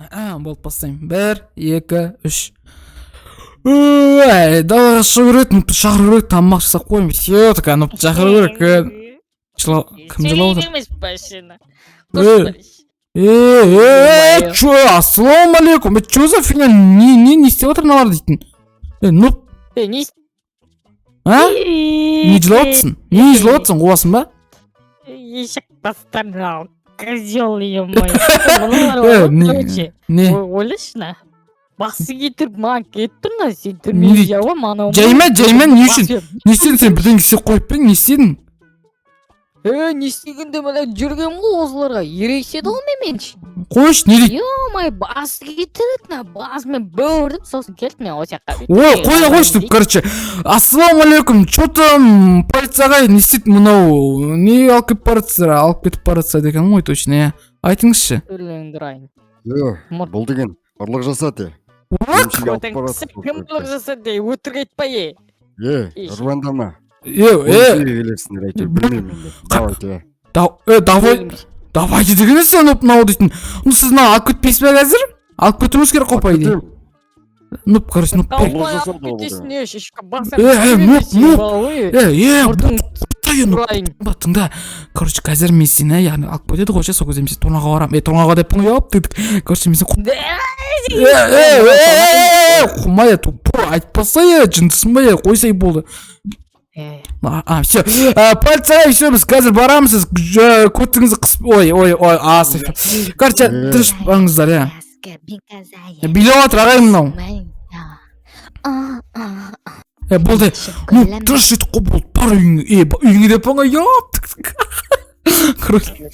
Болды, бастаймын. Бір, екі, үш. Ой, далаға шығу керек, нупты шақыру керек, тамақ жасап қоямын. Все, такая, нупты шақыру керек. Кім жылап отыр? Сөйлей машина. Э, э, э, чё, ассалаумағалейкум, чё за фигня, не істеп отыр мыналар дейтін? Е, нуп, Е, не а? Не жылап отырсың? Не жылап отырсың, қуасың ба? Ешек бастан мынау, козел, ё-моё. Э, не- Короче, Не? ойлашы, на. Басы кетіріп маған кетіп тұр мына, сен Не түрмеге дейді? жауам анау. Жайма, жайма, не үшін? Не істедің сен, бірдеңе істеп қойып па едің, не істедің? Е, не істегенде, мына жүргем ғой осыларға, ерегіседі ғой менімен. Қойшы, не дейді? Ё-моё, басы кетіреді мына, басымен бөрдім, сосын келді мен осы жаққа. Ой, қоя қойшы деп, короче. Ассалаумағалейкум, чё там, полицияға не істейді мынау? Не алып кетіп бара жатсыздар? Алып кетіп бара жатсыздар екен ғой, точно, иә. Айтыңызшы. Түрлеріңді ұрайын. Е, Мұрт. бұл деген ұрлық жасады. Ұрлық? Емшіге алып барады. Кім ұрлық жасады, өтірік айтпа, е. Е, Еш. ұрбандама. Е, е, Келесіңдер әйтеуір, білмеймін енді. Давайте, е. Е, давай, давайте деген сен мынау дейтін. Ну, сіз мынау алып кетпейсіз бе қазір? Алып кетуіңіз керек қой, по идее. Ну, короче, ну, Ұрлық жасады ол деген. Е, е, муп, муп. Е, е, Мұртың тоқтай, ну, ұрайын. тыңда, тыңда. Короче, қазір мен сені, яғни алып кетеді ғой ше, сол кезде мен сені тоннаға барамын. Е, тоннаға деппін ғой, ёп, дедік. Короче, мен сені Е, е, е, е, қумай, е, тупой, айтпаса, е, жындысың ба, е, қойсай болды. А, все, полиция, все, біз қазір барамыз, сіз көтіңізді қысып, ой, ой, ой, а, короче, тыныш барыңыздар, иә. Билеп жатыр ағай мынау. Е, болды, ну, тыныш етіп қой, болды, бар үйіңе, е, үйіңе деппін ғой, ёп, короче,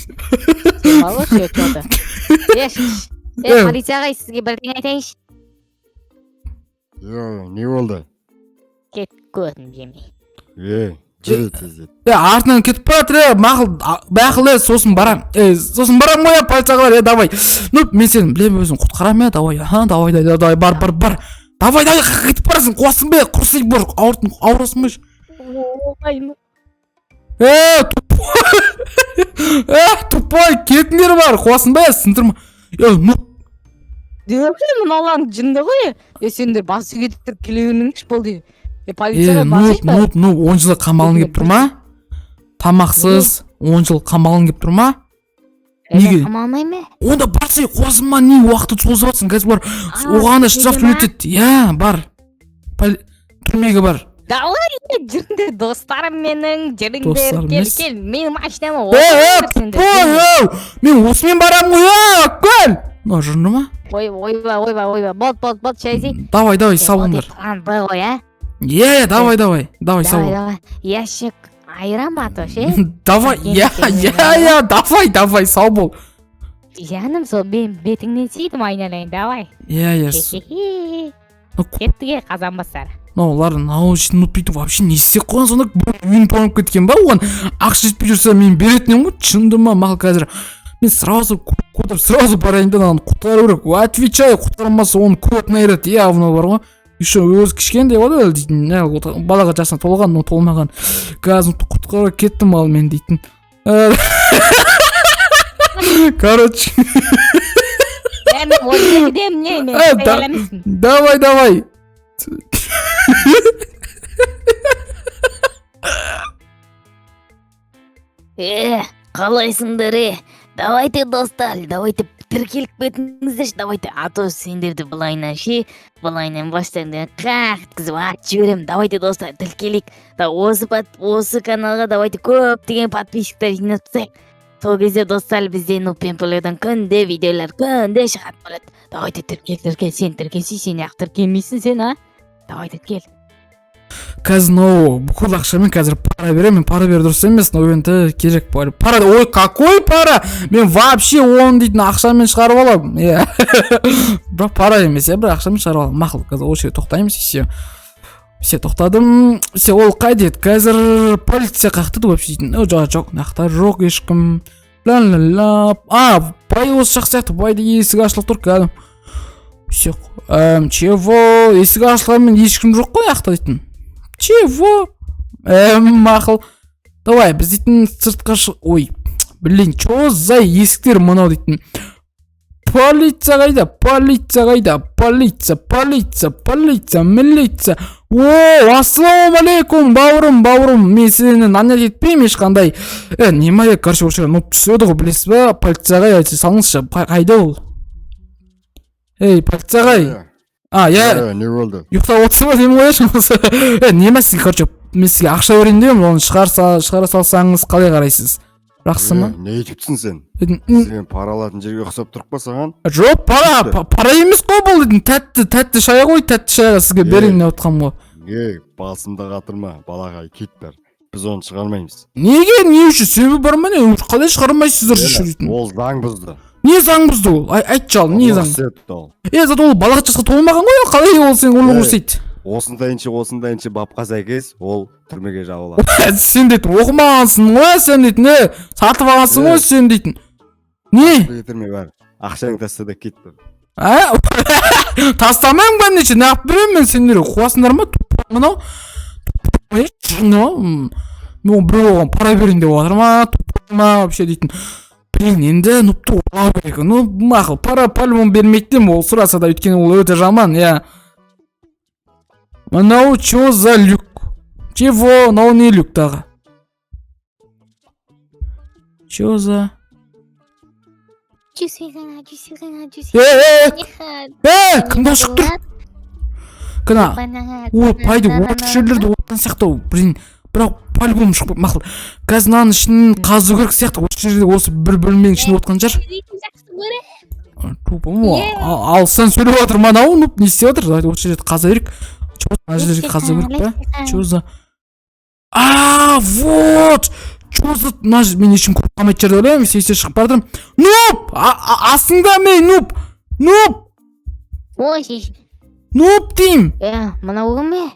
Е, полиция ағай, сізге бірдеңе айтайыншы. Е, не болды? Кет көтін жемей. Е, жүре тездет. Е, артынан кетіп бара жатыр, е, мақұл, мақұл, е, сосын барам, е, сосын барам ғой, е, полицияға, е, давай. Ну, мен сені білемін, өзің құтқарамын, е, давай, аха, давай, давай, давай, бар, бар, бар. Давай, давай, кетіп барасың, қуасың ба, құрсай, бар, ауыртын, ауырасың ба? Е, тупой, е, тупой, кетіңдер бар, қуасың ба, сындырма. Е, ну, Мыналарың жынды ғой, е, сендер басы кетіріп келе бермеңдерші, болды. Е, е, полицияға ну, басайшы. ну, ну, 10 жыл қамалғың келіп тұр ма? Тамақсыз, 10 жыл қамалғың келіп тұр ма? Неге? Қамалмай ма? Онда барсай, қуасың ба, не уақытты созып жатсың, қазір бар, оған да штраф төлетеді. Иә, бар. Түрмеге бар. Давай, жүріңдер, достарым менің, жүріңдер, Достарым кел, емес. кел, менің машинама Е, е, отырыңдар сендер. тупой, ей, мен осымен барамын ғой, е, кел. Мынау жынды ма? Ой, ойбай, ойбай, ойбай, болды, болды, болды, шайзи. Давай, давай, сау болыңдар. План Б ғой, а? Иә, иә, давай, давай, давай, сау Давай, бол. давай. Ящик айырам а то ше. Давай, иә, иә, иә, давай, давай, сау бол. Жаным, сол мен бетіңнен сүйдім, айналайын, давай. Иә, иә. Хе-хе-хе. Ну, Кеттік, е, қазан басар. Мынаулар мынау үшін бүйтіп вообще не істеп қойған сонда, үйін тонап кеткен ба, оған ақша жетпей жүрсе, мен беретін едім ғой, шынды ма, мақұл, қазір мен сразу көтеріп сразу барайын да, мынаны құтқару керек, отвечаю, құтқармаса, оны көтін айырады, явно бар ғой, еще өзі кішкентай ғой әлі дейтін, балаға жасына толған, но толмаған, қазір құтқарып кеттім, ал мен дейтін. Короче, Е, мен ойына кідемін, не, мен Э, да- емеспін. Давай, давай. Е, қалайсыңдар, е? Давайте, достар, давайте тіркеліп кетіңіздерші, давайте, а то сендерді былайынан ше, былайынан бастарыңды қақ еткізіп атып жіберемін. Давайте, достар, тіркелейік. Да, осы каналға давайте көптеген подписчиктер жинап тастайық. Сол кезде, достар, бізде Нупен Плейдан күнде видеолар күнде шығатын болады. Давайте тіркел, тіркел, сен тіркелсей, сен неғып тіркелмейсің сен, а? Давай тіркел. Қазір мынау бүкіл ақшамен қазір пара беремін, мен пара беру дұрыс емес, но енді керек пара. Пара, ой, какой пара? Мен вообще оны дейтін ақшамен шығарып аламын. Иә. Бірақ пара емес, иә, бірақ ақшамен шығарып аламын. Мақұл, қазір осы жерге тоқтаймыз, все. Все, тоқтадым. Все, ол қайда еді? Қазір полиция қаяқта еді вообще дейтін? О, жоқ, жоқ, мына жақта жоқ ешкім. Ла-ла-ла. А, бай осы жақ сияқты, байды есігі ашылып тұр кәдімгі. Все, чего? Есік ашылғанмен ешкім жоқ қой жақта дейтін. Чего? Мақұл. Давай, біз дейтін сыртқа ой, блин, чё за есіктер мынау дейтін? Полиция қайда? Полиция қайда? Полиция, полиция, полиция, милиция! О, ассалаумағалейкум, бауырым, бауырым! Мен сені нанять етпеймін ешқандай. Е, неме, короче, осы жерге нуб түседі ғой, білесіз ба? Полицияға айта салыңызшы. Қайда ол? Ей, полицияға! А, иә. Е, не болды? Ұйықтап отырсың ба деймін ғой еш. Е, неме, сізге, короче, мен сізге ақша берейін деймін, оны шығара салсаңыз, қалай қарайсыз? Жақсы ма? Е, не айтып тұрсың сен? Сен пара алатын жерге ұқсап тұрып па саған? Жоқ, пара Түсті. Пара емес қой бұл дейтін, тәтті шай ғой, тәтті шайға сізге Е. берейін деп отқанмын ғой. Ей, басымды қатырма, балағай, кет бар. Біз оны шығармаймыз. Неге, не үшін? Себебі бар ма, не? Қалай шығармайсыздар Е, дейтін? Ол заң бұзды. Не заң бұзды ол? Айтшы, ал, не Ұрлық заң? істеді ол. Е, зато ол балағат жасқа толмаған ғой, қалай ол сен ұрлық Е. жасайды? Осындайыншы бапқа сәйкес ол түрмеге жабылады. Сен дейтін оқымағансың ғой, сен дейтін, е, сатып алғансың ғой Е. сен дейтін. Не? Кетірме, бар. Ақшаңды таста да кет бар. А? Тастамаймын конечно, неғып беремін мен сендерге? Қуасыңдар ма? Тупой мынау. Тупой, жыны ма? Мен біреу оған пара берейін деп жатыр ма? Тупой ма вообще дейтін. Блин, енді нубты ұрлау керек. Ну, мақұл, пара по-любому бермейді деймін, ол сұраса да, өйткені ол өте жаман, иә. Мынау чё за люк? Чего? Мынау не люк тағы? Чё за? Е, е, е, кім дауыс шығып тұр? Кына, ой, пайда, осы жерлерде оттан сияқты, блин, бірақ по-любому шығып, мақұл. Қазір мынаның ішін қазу керек сияқты, осы жерде, осы бір бөлменің ішінде отқан шығар. Тупо, алыстан сөйлеп жатыр ма анау, ну, не істеп жатыр? Давайте осы жерді қаза берейік. Чё, мына жерді қаза керек па? Чё за? А, вот! Чё за, мына мен ешкім көріп қалмайтын жерде ойлаймын, сесе шығып бара жатырмын. Нуб! Астыңда мен, нуб! Нуб! Ой, Нуб деймін! е, мынау кім, е?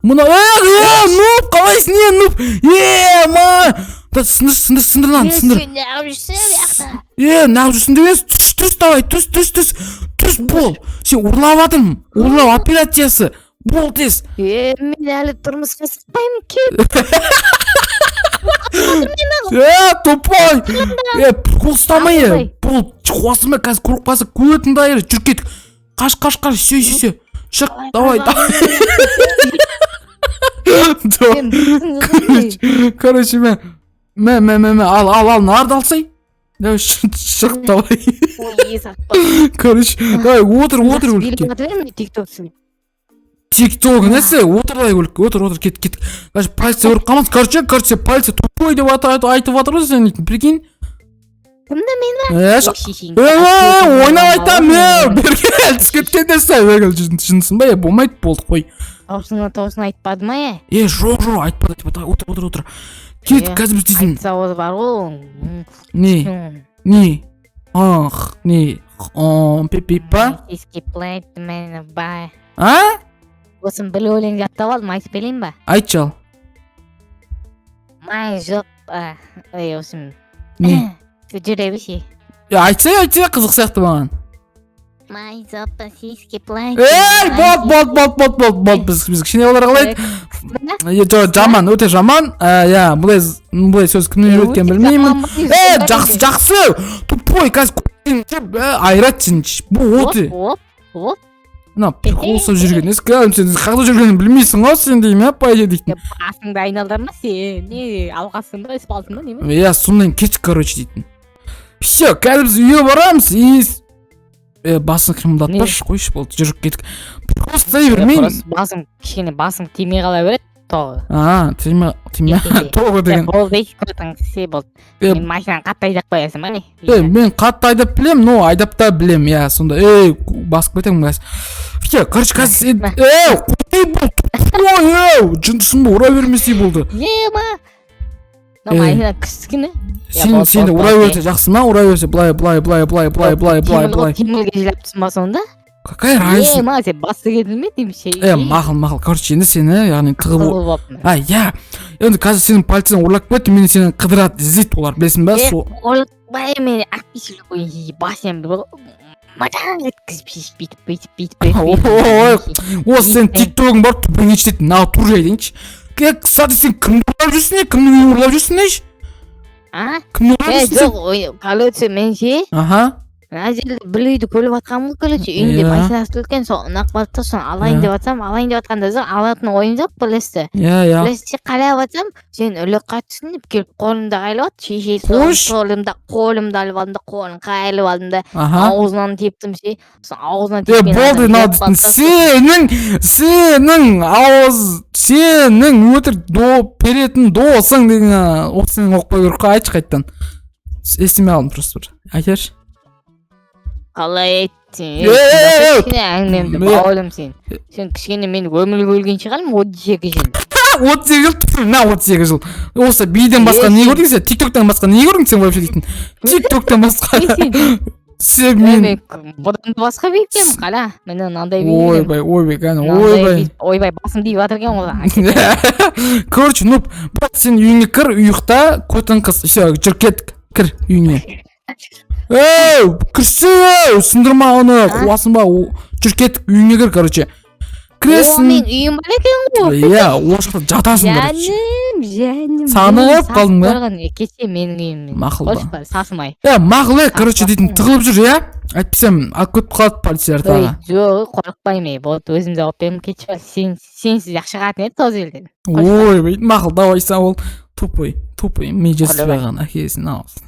Мына, е, е, нуб, қалайсың, е, нуб? Е, ма! Да, сындыр, сындыр, сындыр мынаны, сындыр. Сен неғып жүрсің бұяқта? Е, неғып жүрсің деген, түс, түс, давай, түс, түс, түс, түс, бол. Сен ұрлап жатырмын, ұрлау операциясы. Бол тез. Е, мен әлі тұрмысқа шықпаймын, кет. Е, тупой! Е, қол ұстамай, е. Ақылбай. Бол, қуасың ба, қазір көріп қалса, көтіңді айыр, жүр, кеттік. Қаш, қаш, қаш, все, все, все. Шық, давай, давай. Сен Короче, короче, мә, мә, мә, мә, мә, ал, ал, ал, нарды алсай. Давай, шық, давай. Ой, сатпа. Короче, давай, отыр, отыр көлікке. Тикток. Тикток нәрсе, отыр, давай көлікке, отыр, отыр, кет, кет. Короче, полиция көріп қалмасын. Короче, короче, полиция тупой деп айтып жатыр ғой сен дейтін, прикинь. Кімді, мен ба? Е, е, ойнап айтамын, е, бері кел, түсіп кеткен нәрсе, бері кел, жындысың ба, е, болмайды, болды, қой. Таусына айтпады ма, е? Е, жоқ, жоқ, айтпады, айтпады, отыр, отыр, отыр. Кет, Е, қазір біз дейтін, айтса, ол бар ғой. Не, не, ах, не, о, пип пип па? А? Осын бір өлең жаттап алдым, айтып берейін ба? Айтшы, ал. Май жоқ, ой, осым. Не? Жүре берші. Е, айтсай, айтсай, қызық сияқты маған. Май жопа, сиськи, платье. Ей, болды, болды, болды, болды, болды, болды, біз кішкене балалар қалай? Е, жоқ, жаман, өте жаман. Иә, бұлай сөз кімнен үйреткенін білмеймін. Е, жақсы, жақсы. Тупой, қазір айырады сені. Бұл өте. Оп, оп. Мына прикол ұстап жүрген. Несі, кәдімгі сен қайда жүргенін білмейсің ғой сен деймін, иә, по идее дейтін. Басыңды айналдырма сен, не алғансың ба, іспалсың ба, неме? Иә, сонымен кетші, короче, дейтін. Все, қазір біз үйге барамыз и е, басын қимылдатпашы, қойшы, болды, жүріп кеттік. Прикол ұстай бермейін. Просто басың кішкене, басың тимей қала береді тоғы. А, тиме, тиме, тоғы деген. Болды, көтің се болды. Е, Мен машинаны қатты айдап қоясың ба, не? Е, мен қатты айдап білем, но айдап та білем, иә, сонда. Ей, басып кетемін қазір. Все, короче, қазір сен, е, қой, бұл тупой, е, жындысың ба, ұра бермесей болды. Ема. Е. Мына машина күшті. Сен, болды, сен де болды, ұра болды. берсе жақсы ма? Ұра берсе, былай, былай, былай, былай, былай, былай, былай, былай. Темірге жылап тұрсың ба сонда? Какая разница? Ема, сен басы келдің ме деймін ше? Е, мақұл, мақұл. Короче, енді сені, яғни тығып Болыппын. А, иә. Енді қазір сенің полициядан ұрлап кетті, мені сені қыдырады, іздейді олар, білесің ба? Е, Сол. Ойлатпай, мен актив любой басым мадам еткізіп, бүйтіп, бүйтіп, бүйтіп. Ой, осы сен тиктогың бар, түбіңе жетеді, на тур айтайыншы. Е, кстати, сен кімді ұрлап жүрсің, е? Кімнің үйін ұрлап жүрсің, ей? А? Кімді ұрлап Е, жүрсің сен? жоқ, ой, короче, мен ше, Аха. Мына жерде бір үйді көріп жатқанмын ғой, короче, үйінде машинасы тұр екен, сол ұнап қалды да, соны алайын деп жатсам, алайын деп жатқанда жоқ, алатын ойым жоқ, білесіз. Иә, иә. Білесіз, қарап жатсам, сен үлек түстің деп келіп қолымды қайырып алды, шешесі. Қойшы. Қолымды алып алдым да, қолын қайырып алдым да, аузынан тептім ше. Сосын аузынан Е, тепкен болды, адам мынау өліп дейтін қалды да. Сенің ауыз, сенің өтірік до беретін досың деген осыны оқып қою керек қой. Айтшы қайтадан, естімей қалдым просто, бір айтайыншы. Қалай айттың? Е, е, е, Кішкене әңгімемді, бауырым, сен кішкене мен өмір көрген шығармын 32 жыл. 32 жыл, тьфу, на 32 жыл осы биден басқа не көрдің сен? Тик Токтан басқа не көрдің сен вообще дейтін? Тик Токтан басқа сен мен Мен бұдан да басқа би білемін, қара, міне, мынандай би білемін. Ойбай, ойбай, кәне. Мынандай Ойбай. Ойбай, басым тиіп жатыр екен ғой. Короче, ну, брат, сен үйіңе кір, ұйықта, көтің қыс. Все, жүр, кеттік, кір үйіңе. Ей, кірсе, сындырма оны, қуасың ба? Жүр, кеттік, үйіңе кір, короче, О, кіресің. мен үйім бар екен ғой. Иә, ол жақта жатасың, короче. Жаным, жаным. Сағынып қалдың ба? Көрген, кеше менің үйімнен. Мақұл ба? Қойшы, бар, сасымай. Е, мақұл, е, короче, дейтін, Саспасын. тығылып жүр, иә, әйтпесем алып кетіп қалады полициялар Ой, тағы. жоқ, қорықпаймын, ей, болды, өзім жауап беремін. Кетші, бар, сен сенсіз ақ шығатын еді тоз елден. Ойбай, мақұл, давай, сау бол. Тупой, тупой, ми жетіспей Давай. қалған әкесінің аузын.